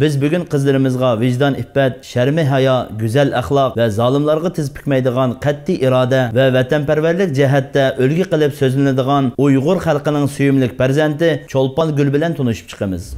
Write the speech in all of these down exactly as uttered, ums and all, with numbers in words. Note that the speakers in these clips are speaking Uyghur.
بىز بۈگۈن قىزلىرىمىزغا ۋىجدان ئىپپەت، شەرمى ھايا، گۈزەل ئەخلاق ۋە زالىملارغا تىز پۈكمەيدىغان قەتئىي ئىرادە ۋە ۋەتەنپەرۋەرلىك جەھەتتە ئۈلگە قىلىپ سۆزلىنىدىغان ئۇيغۇر خەلقىنىڭ سۆيۈملۈك پەرزەنتى چولپان گۈل بىلەن تونۇشۇپ چىقىمىز.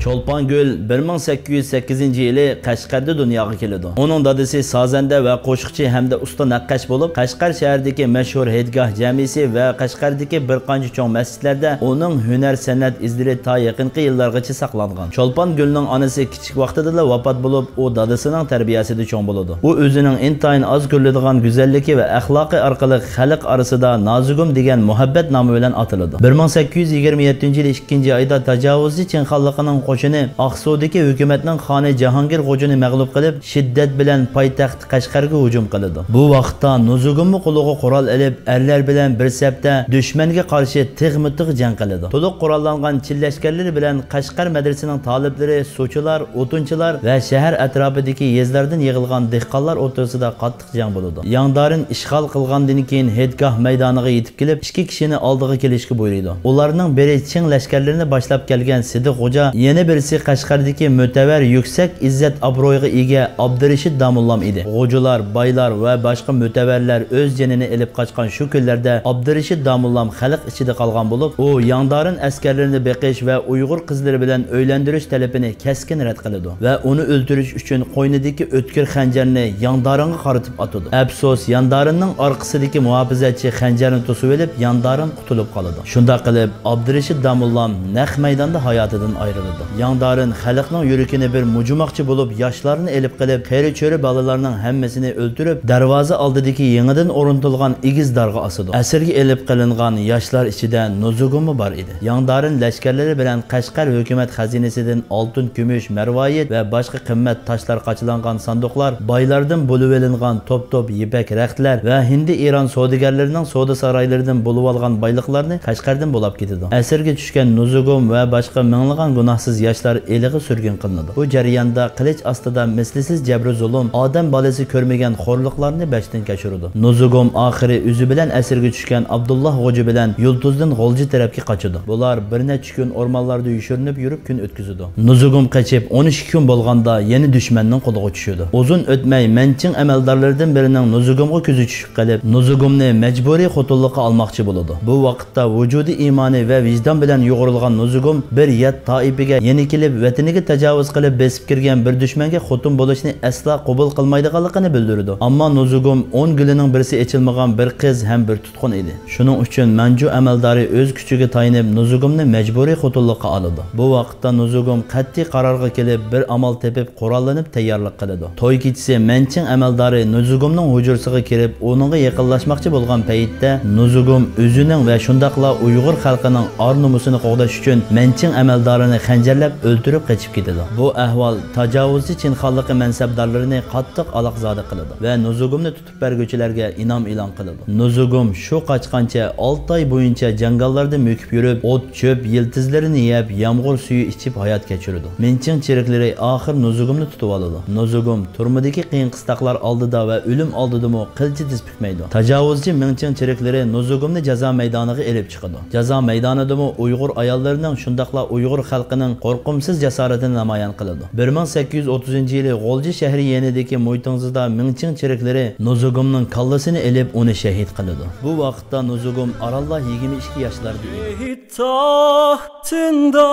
چولپان گۈل بىر مىڭ سەككىز يۈز سەككىزىنچى يىلى قەشقەردە دۇنياغا كېلىدۇ. ئۇنىڭ دادىسى سازەندە ۋە قوشۇقچى ھەمدە ئۇستا نەققاش بولۇپ، قەشقەر شەھىرىدىكى مەشھۇر ھېيتگاھ جامىسى ۋە قەشقەردىكى بىر قانچە چوڭ مەسچىتلەردە ئۇنىڭ ھۈنەر-سەنئەت ئىزلىرى تا يېقىنقى يىللارغىچە ساقلانغان. چولپان گۈلنىڭ ئانىسى كىچىك ۋاقتىدىلا ۋاپات بولۇپ، ئۇ دادىسىنىڭ تەربىيەسىدە چوڭ بولىدۇ. ئۇ ئۆزىنىڭ ئىنتايىن ئاز كۆرۈلىدىغان گۈزەللىكى ۋە ئەخلاقى ئارقىلىق خەلق ئارىسىدا نازۇگۇم دېگەن مۇھەببەت نامى بىلەن ئاتىلىدۇ. بىر مىڭ سەككىز يۈز يىگىرمە يەتتىنچى يىلى ئىككىنچى ئايدا تاجاۋۇزچى چىن خانلىقىنىڭ قوشۇنى ئاقسۇدىكى ھۆكۈمەتنىڭ خانى جاھانگىر غوجىنى مەغلۇپ قىلىپ، شىددەت بىلەن پايتەخت قەشقەرگە ھۇجۇم قىلىدۇ. بۇ ۋاقىتتا نۇزۇگۇممۇ قولىغا قورال ئېلىپ، ئەرلەر بىلەن بىر سەپتە دۈشمەنگە قارشى تىغمۇ تىغ جەڭ قىلىدۇ. تولۇق قوراللانغان چىن لەشكەرلىرى بىلەن قەشقەر مەدرىسىنىڭ تالىپلىرى، سۇچىلار، ئوتۇنچىلار ۋە شەھەر ئەتراپىدىكى يېزىلاردىن يىغىلغان دېھقانلار ئوتتۇرىسىدا قاتتىق جەڭ بولىدۇ. ياڭدارىن ئىشغال قىلغاندىن كېيىن، ھېيتگاھ مەيدانىغا يېتىپ كېلىپ، ئىككى كىشىنى ئالدىغا كېلىشكە بۇيرۇيدۇ. ئۇلارنىڭ بىرى چىڭ لەشكەرلىرىنى باشلاپ كەلگەن سىدىق خوجا، يەنە بىرسى قەشقەردىكى مۆتەۋەر، يۈكسەك ئىززەت-ئابرويغا ئىگە ئابدۇرېشىت داموللام ئىدى. غوجىلار، بايلار ۋە باشقا مۆتەۋەرلەر ئۆز جېنىنى ئېلىپ قاچقان شۇ كۈنلەردە ئابدۇرېشىت داموللام خەلق ئىچىدە قالغان بولۇپ، ئۇ ياڭدارىن ئەسكەرلىرىنى بېقىش ۋە ئۇيغۇر قىزلىرى بىلەن ئۆيلەندۈرۈش تەلىپىنى كەسكىن رەت قىلىدۇ ۋە ئۇنى ئۆلتۈرۈش ئۈچۈن قوينىدىكى ئۆتكۈر خەنجەرنى ياڭدارىنغا قارىتىپ ئاتىدۇ. ئەپسۇس، ياندارىننىڭ ئارقىسىدىكى مۇھاپىزەتچى خەنجەرنى توسۇۋېلىپ، ياندارىن قۇتۇلۇپ قالىدۇ. شۇنداق قىلىپ، ئابدۇرېشىت داموللام نەق مەيداندا ھاياتىدىن ئايرىلىدۇ. ياڭدارىن خەلقنىڭ يۈرىكىنى بىر مۇجۇماقچى بولۇپ، ياشلارنى ئېلىپ قېلىپ، قېرى-چۆرە بالىلارنىڭ ھەممىسىنى ئۆلتۈرۈپ، دەرۋازا ئالدىدىكى يېڭىدىن ئورنىتىلغان ئېگىز دارغا ئاسىدۇ. ئەسىرگە ئېلىپ قېلىنغان ياشلار ئىچىدە نۇزۇگۇممۇ بار ئىدى. ياڭدارىن لەشكەرلىرى بىلەن قەشقەر ھۆكۈمەت خەزىنىسىدىن ئالتۇن، كۈمۈش، مەرۋايىت ۋە باشقا قىممەت تاشلار قاچىلانغان ساندۇقلار، بايلاردىن بولۇۋېلىنغان توپ-توپ يىپەك رەختلەر ۋە ھىندى-ئىران سودىگەرلىرىنىڭ سودا سارايلىرىدىن بولۇۋالغان بايلىقلارنى قەشقەردىن بۇلاپ كېتىدۇ. ئەسىرگە چۈشكەن نۇزۇگۇم ۋە باشقا مىڭلىغان گۇناھسىز ياشلار ئىلىغا سۈرگۈن قىلىنىدۇ. بۇ جەرياندا قىلىچ ئاستىدا مىسلىسىز جەبرۇ-زۇلۇم، ئادەم بالىسى كۆرمىگەن خورلۇقلارنى بەشتىن كەچۈرىدۇ. نۇزۇگۇم ئاخىرى ئۆزى بىلەن ئەسىرگە چۈشكەن ئابدۇللا غوجا بىلەن يۇلتۇزدىن غۇلجا تەرەپكە قاچىدۇ. بۇلار بىر نەچچە كۈن ئورمانلاردا يوشۇرۇنۇپ يۈرۈپ كۈن ئۆتكۈزىدۇ. نۇزۇگۇم قېچىپ ئون ئىككى كۈن بولغاندا يەنە دۈشمەننىڭ قولىغا چۈشىدۇ. ئۇزۇن ئۆتمەي مەنچىڭ ئەمەلدارلىرىدىن بىرىنىڭ نۇزۇگۇمغا كۆزى چۈشۈپ قېلىپ، نۇزۇگۇمنى مەجبۇرىي خوتۇنلۇققا ئالماقچى بولىدۇ. بۇ ۋاقىتتا ۋۇجۇدىي ئىمانى ۋە ۋىجدان بىلەن يۇغۇرۇلغان نۇزۇگۇم بىر يات تائىپىگە يەنە كېلىپ، ۋەتىنىگە تاجاۋۇز قىلىپ بېسىپ كىرگەن بىر دۈشمەنگە خوتۇن بولۇشنى ئەسلا قوبۇل قىلمايدىغانلىقىنى بىلدۈرىدۇ. ئەمما نۇزۇگۇم ئون گۈلىنىڭ بىرسى ئېچىلمىغان بىر قىز ھەم بىر تۇتقۇن ئىدى. شۇنىڭ ئۈچۈن مانجۇ ئەمەلدارى ئۆز كۈچىگە تايىنىپ، نۇزۇگۇمنى مەجبۇرىي خوتۇنلۇققا ئالىدۇ. بۇ ۋاقىتتا نۇزۇگۇم قەتئىي قارارغا كېلىپ، بىر ئامال تېپىپ، قوراللىنىپ تەييارلىق قىلىدۇ. توي كېچىسى مەنچىڭ ئەمەلدارى نۇزۇگۇمنىڭ ھۇجرىسىغا كىرىپ، ئۇنىڭغا يېقىنلاشماقچى بولغان پەيتتە، نۇزۇگۇم ئۆزىنىڭ ۋە شۇنداقلا ئۇيغۇر خەلقىنىڭ ئار-نومۇسىنى قوغداش ئۈچۈن مەنچىڭ ئەمەلدارىنى خەنجەرلەپ ئۆلتۈرۈپ قېچىپ كېتىدۇ. بۇ ئەھۋال تاجاۋۇزچى چىن خانلىقى مەنسەپدارلىرىنى قاتتىق ئالاقزادە قىلىدۇ ۋە نۇزۇگۇمنى تۇتۇپ بەرگۈچىلەرگە ئىنئام ئېلان قىلىدۇ. نۇزۇگۇم شۇ قاچقانچە ئالتە ئاي بويىچە جاڭگاللاردا مۆكۈپ يۈرۈپ، ئوت-چۆپ، يىلتىزلىرىنى يەپ، يامغۇر سۈيى ئىچىپ ھايات كەچۈرىدۇ. مىنچىڭ چېرىكلىرى ئاخىر نۇزۇگۇمنى تۇتۇۋالىدۇ. نۇزۇگۇم تۈرمىدىكى قىيىن-قىستاقلار ئالدىدا ۋە ئۆلۈم ئالدىدىمۇ قىلچە تىز پۈكمەيدۇ. تاجاۋۇزچى مىڭچىڭ چېرىكلىرى نۇزۇگۇمنى جازا مەيدانىغا ئېلىپ چىقىدۇ. جازا مەيدانىدىمۇ ئۇيغۇر ئاياللىرىنىڭ، شۇنداقلا ئۇيغۇر خەلقىنىڭ قورقۇمسىز جاسارىتىنى نامايان قىلىدۇ. بىر مىڭ سەككىز يۈز ئوتتۇزىنچى يىلى غۇلجا شەھىرى يېنىدىكى مۇيتىڭزىدا مىڭچىڭ چېرىكلىرى نۇزۇگۇمنىڭ كاللىسىنى ئېلىپ، ئۇنى شېھىت قىلىدۇ. بۇ ۋاقىتتا نۇزۇگۇم ئارانلا يىگىرمە ئىككى ياشلاردا ئىدى. Şehit tahtında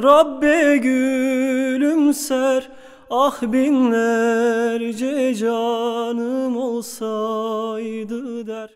Rabbe gülümser, ah binlerce canım olsaydı der.